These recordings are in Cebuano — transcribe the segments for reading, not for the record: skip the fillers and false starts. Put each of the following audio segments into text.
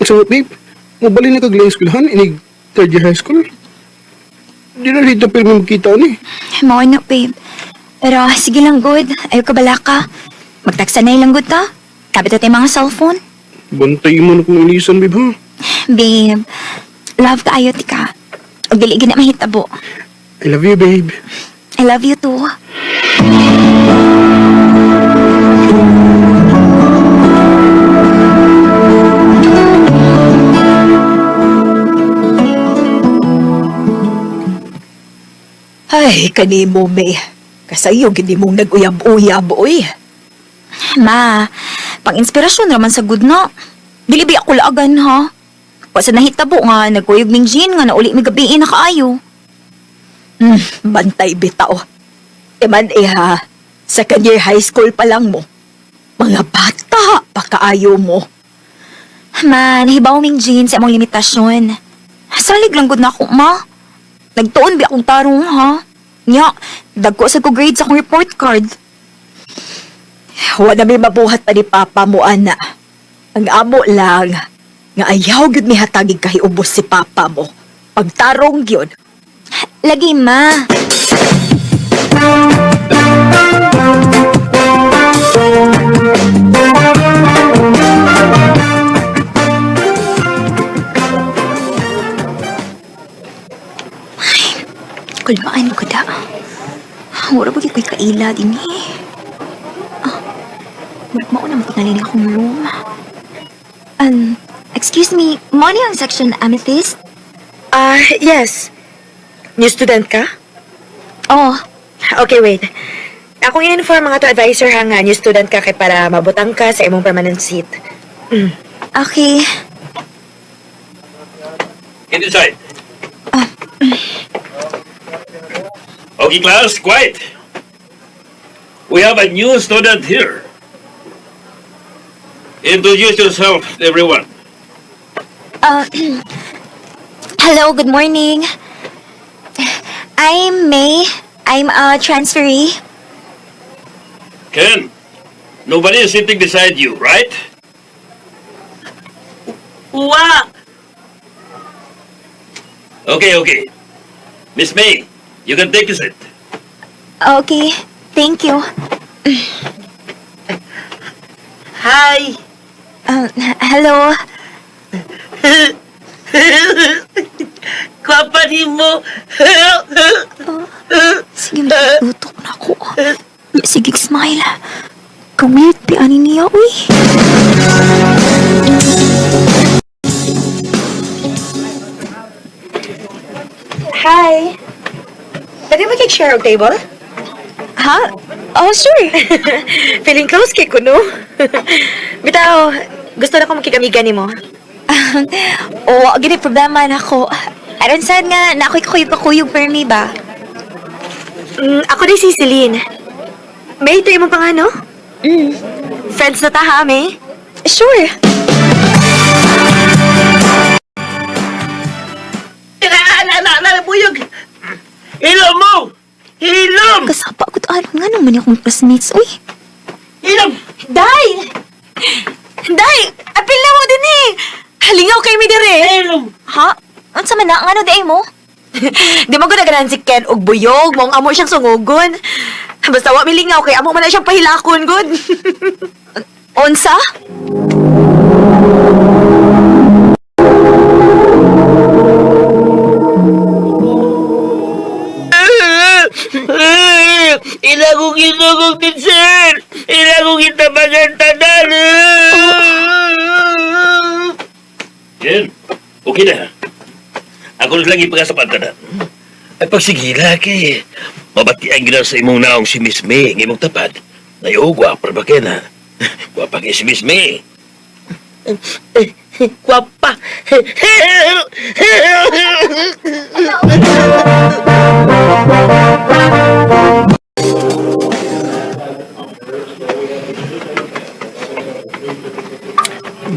Magsamot, babe. Mubali na kag laing eskwelahan, inig third year high school. Di na rito pirmi magkita ni. Mao na, babe. Pero sige lang, good. Ayaw ka bala ka. Magtagsanay lang, good ta. Kapit tayo mga cellphone. Bantay mo na kung ilisan, babe, ha? Babe, love ka ayo tika. Og dili gid na mahitabo. I love you, babe. I love you too. Ay, kanimo, May. Kasayo, gini mong nag-uyab-uyab, oy. Ma, pang-inspirasyon raman sa good na. Dili ba ako laagan ha? Wa sa nahitabo nga nagkuyog ning Jean nga nauli mi gabi na kaayo. Bantay bitaw. Eman iha, second year high school pa lang mo. Mga bata, pakaayo mo. Ma, nahibaw ming Jean sa among limitasyon. Salig lang gud na ako, ma. Nagtuon bi akong tarong ha. Nya, dagko sa ko grades akong report card. Wala may mabuhat pa ni Papa mo, ana. Ang amo lang, nga ayaw gyud mihatagig kahiubos si Papa mo. Pagtarong gyud. Lagi, ma. Ay, kulbaan ko da. Wala ba ko'y kaila din eh. Ah, murag mao na matingali ni akong room. Excuse me, mo ni ang section amethyst? Ah, yes. New student ka? Oh, Okay, wait. Akong i-inform mga to advisor ha nga new student ka kay para mabutang ka sa imong permanent seat. Okay. Get inside. Okay, class, quiet. We have a new student here. Introduce yourself, everyone. Hello, good morning. I'm May. I'm a transferee. Ken, nobody is sitting beside you, right? Wa! Okay. Miss May, you can take a seat. Okay, thank you. Hi! Hello. Kwapa mo! Sige, magtutok na ako. Sige, smile. Ka-weird pi ani niya, uy. Hi! Pwede mo share og table? Ha? Oh, sure. Feeling close kay kuno. Bitaw, gusto na ko makikamigan nimo. Oh, gini problema na ako. Aron sad nga, na ako'y kakuyog-kakuyog per me ba? Ako din si Celine. May, ito imong pangano? Mm. Friends na ta ha, May? Sure. Na, buyog! Hilom mo! Hilom! Kasapa ko to. Ano nga naman akong classmates, uy. Hilom! Day! Day! Apil na mo din eh! Halingaw kay mi dire! Hilom! Ha? Unsa man na? Ngano di ay mo? Di mo gud naganahan si Ken og buyog, mong amo siyang sungugon. Basta wa milingaw kay amo man na siyang pahilakon gud. Unsa? Ila kong ginugong din, sir! Ila kong itabagan tanan! Ken, okay na. Ako na lang ipagasapan tanan. Ay pagsigila kay mabatian gina sa imong naong si Miss May ng imong tapad. Nayo, gwapa ba kay na? Gwapa kay si Miss May. Kwapa!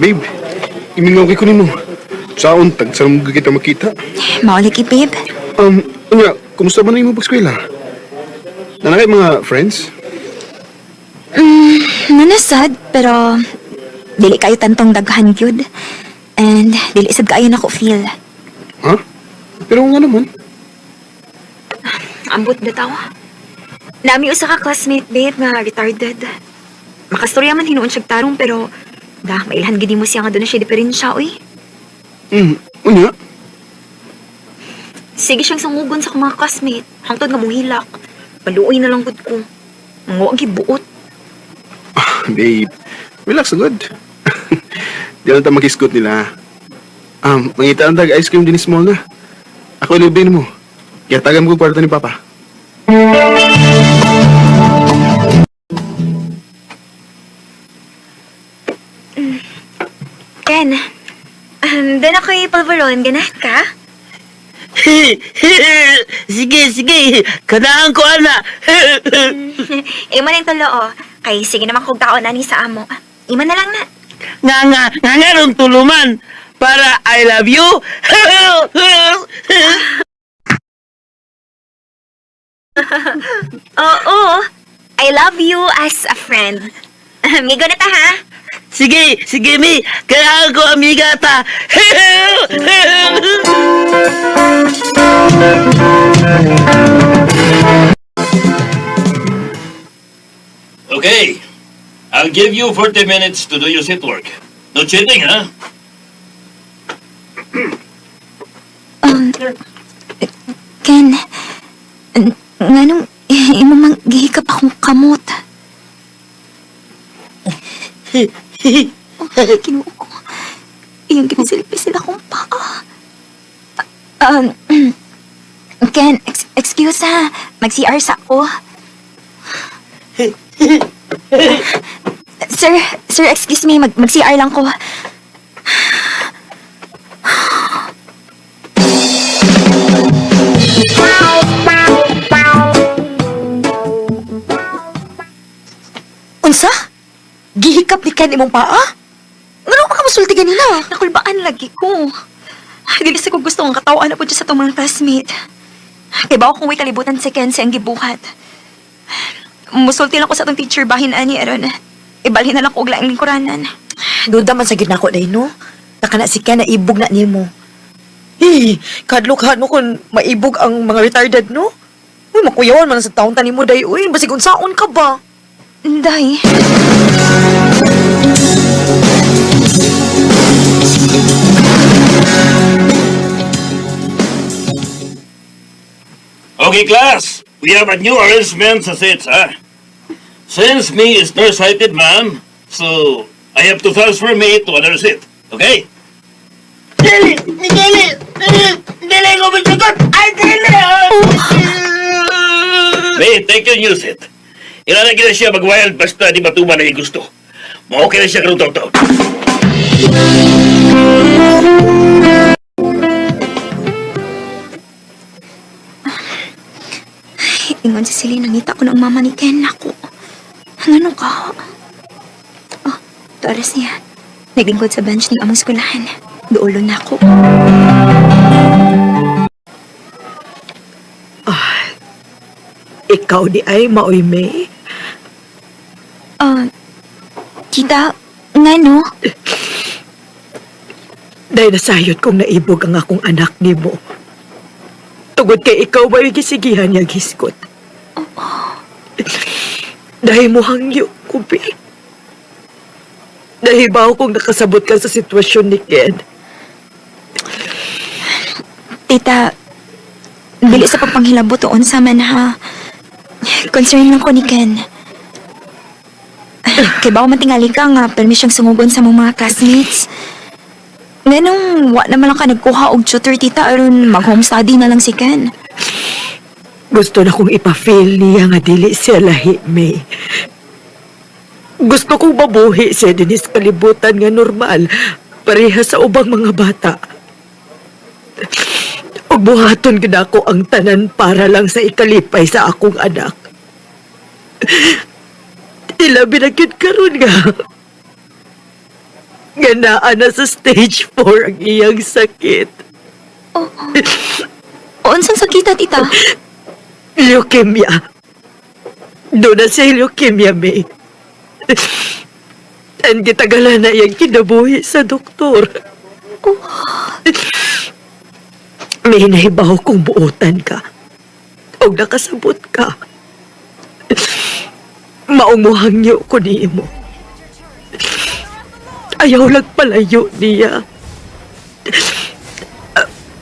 Babe, imingaw kay ko nimo. Saon, tagsan mo kita makita. Mauli ki, babe. Unya, kumusta ba na imong pag-eskwela? Nanakay mga friends? Nanasad, pero dili kayo tantong daghan gyud. And dili sad kaayo nako feel. Ha? Pero nga naman. Ambot bitaw. Nami usa ka classmate babe nga retarded. Makastorya man hinuon siyag tarong pero da mailhan gid mo siya nga doon na siya diferensya oy. Unya. Sige siyang sangugon sa akong mga classmate. Hangtod nga muhilak. Maluoy na lang gud ko. Manguag buot. Babe, relax na good. Di lang ta makisgot nila. Mangita ang tag ice cream din small na. Ako ilibin mo. Kaya tagam ko kwarto ni Papa. Ken, doon ako'y polvoron. Ganahan ka? Sige, sige. Kanaan ko, ana. Imo na yung tulo, oh. Kay sige naman kong taon ani sa amo. Imo na lang na. Nga nga, nga nga ron tuluman. Para I love you. Oo. I love you as a friend. Migo na ta, ha? Sige, sige, mi. Kailangan ko amiga ta. Okay. I'll give you 40 minutes to do your seat work. No cheating, ha? Ken, nganong imo mang gihikap akong kamot? Oh, Ginoo ko. Iyong ginasilpi sila akong paa. Ken, excuse ha. Mag-CR sa ako. Sir, sir, excuse me. Mag-CR lang ko. Unsa? Gihikap ni Ken imong paa? Ngano ka musulti ganina? Nakulbaan lagi ko. Dili sa ko gusto ang katawaan na po dyan sa itong mga classmate. Kay bawo kong way kalibutan si Ken sa ang gibuhat. Musulti lang ko sa atong teacher bahin ani aron. Ibalhin na lang ko og laing lingkuranan. Duda man sa gid nako day no. Nakana si Ken na ibog na nimo. Hey, kadlok no kung maibog ang mga retarded no. Uy, makuyawan man sa taon tani mo day. Uy, basig unsaon ka ba? Day. Okay, class. We have a new arrangement sa seats, ha? Since me is nearsighted, ma'am, so I have to transfer me to another seat. Okay? Dili, dili, dili, dili ko masagot. Ay, dili. May, take your new seat. Ilalagay na siya mag-wild basta di matuman na yung gusto. Ma-okay na siya karong taon-taon. Ingon si Celine, nangita ko ng mama ni Ken. Nako. Ngano ka? Oh, tuaras niya. Naglingkod sa bench ng among eskwelahan. Duolo na ako. Ikaw di ay maoy May. Ah, tita, ngano? Dahil nasayod kong naibog ang akong anak nimo. Tugod kay ikaw ba yung gisigihan niya giskot? Dahil mo hangyo, kubi. Dahil ba kong nakasabot ka sa sitwasyon ni Ken? Tita, dili sa pagpanghilabot o unsa man ha. Concern lang ko ni Ken. Kay bawo man tingali ka nga permi siyang sungugon sa mong mga classmates. Nganong wa naman lang ka nagkuha og tutor tita aron mag-home study na lang si Ken. Gusto na kong ipa-feel niya nga dili siya lahi, May. Gusto kong mabuhi siya dinis kalibutan nga normal, pareha sa ubang mga bata. Ug buhaton gid ako ang tanan para lang sa ikalipay sa akong anak. Ilabi na gyud karon nga. Nga naa na sa stage 4 ang iyang sakit. O unsang sakita tita? Leukemia. Doon na siya leukemia, May. Ang gitagalan na iyang kinabuhi sa doktor. May nahibaw kong buotan ka. O nakasabot ka. Maumuhangyo ko nimo. Ayaw lang palayo niya.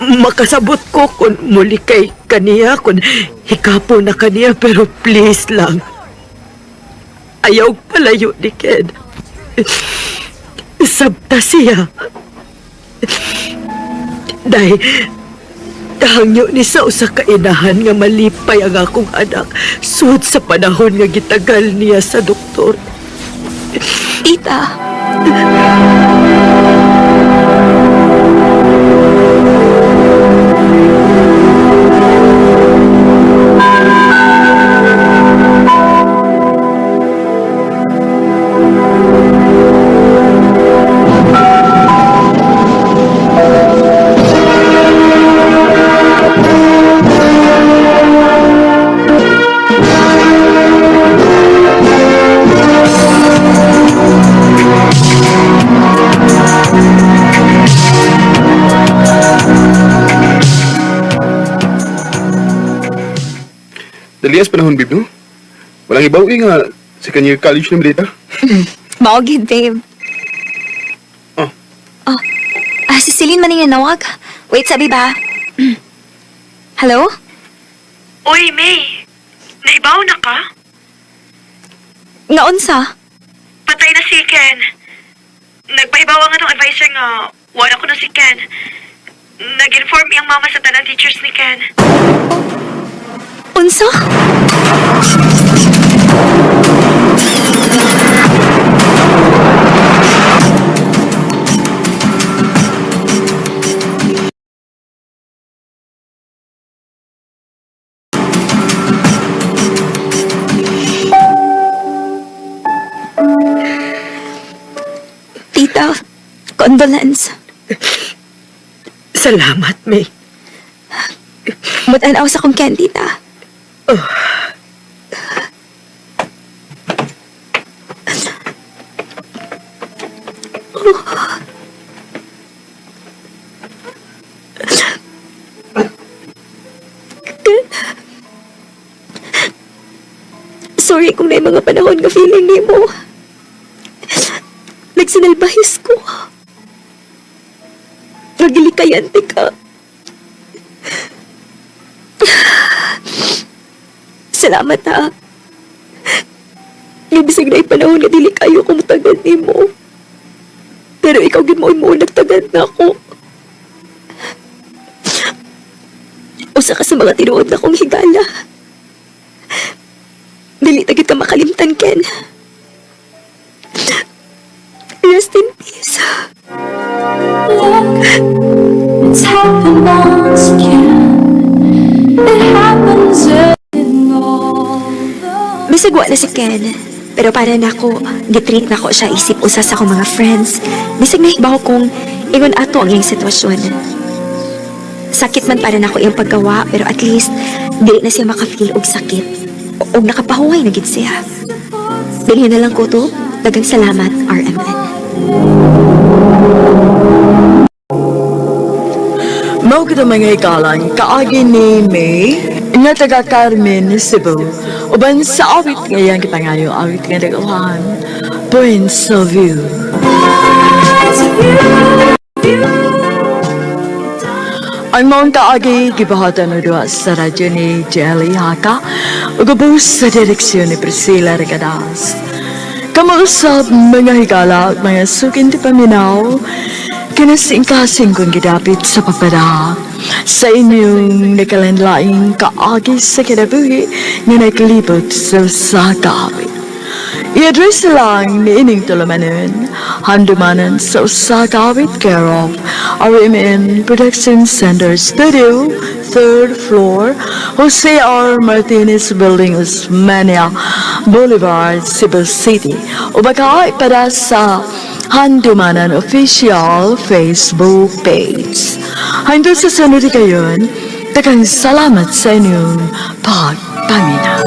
Makasabot ko kung muli kay kaniya, kung hikapo na kaniya, pero please lang. Ayaw palayo ni Ken. Sabta siya. Dahil, hangyo ni sa usa ka inahan nga malipay ang akong anak sud sa panahon nga gitagal niya sa doktor. Tita. Dalias panahon, babe, no? Walang ibaw eh nga second year college na milita. Mao gid, babe. Oh. Oh. Ah, si Celine man yung nawag. Wait, sabi ba? Hello? Uy, May. Naibaw na ka? Nga unsa? Patay na si Ken. Nagpahibaw ang atong advisor nga wala ko na si Ken. Nag-inform iyang mama sa tanan teachers ni Ken. Unsa? Tita, condolence. Salamat, May. Mutanaw sa kong Ken, tita. Ken. Sorry kung may mga panahon nga feeling ni mo. Nagsinalbahis ko. Nagilikayan ka. Salamat ha. Nga bisag na panahon nga dili kayo ko mutagad nimo. Pero ikaw gid mo mo nagtagad na ako. Usa ka sa mga tinuod na kong higala. Dili ta gid ka makalimtan, Ken. Rest in peace. Look, it's happened once again. It happens in all the Bisag wa na si Ken. Pero para nako, gitreat nako siya isip usa sa akong mga friends. Bisag nahibaw kong ingon ato ang iyang sitwasyon. Sakit man para nako iyang paggawa, pero at least dili na siya makafeel og sakit. Og nakapahuway na gid siya. Dili na lang ko to. Daghang salamat, RMN. Mao kita mga hikalan, kaagi ni May, nga taga Carmen, Cebu. Uban sa awit ngayang kipangayo, awit nga dagawan, Points of View. Ang maong kaagi, gibuhatan og duha sa radyo ni Jelly Haka, ug ubos sa direksyon ni Priscilla Recadas. Kamausap mga higala at mga sukin ti paminaw, kinasingkasing kong gidapit sa papada sa inyong nakalanlaing kaagi sa kinabuhi nga naglibot sa usa ka awit. I-address lang ni ining tulumanon, handumanan sa usa ka awit, care of RMN Production Center Studio, third floor, Jose R. Martinez Building, Osmeña Boulevard, Cebu City. O baka para sa Handumanan Official Facebook page. Hanggang sa sunod kayon, daghang salamat sa inyong pagpaminaw.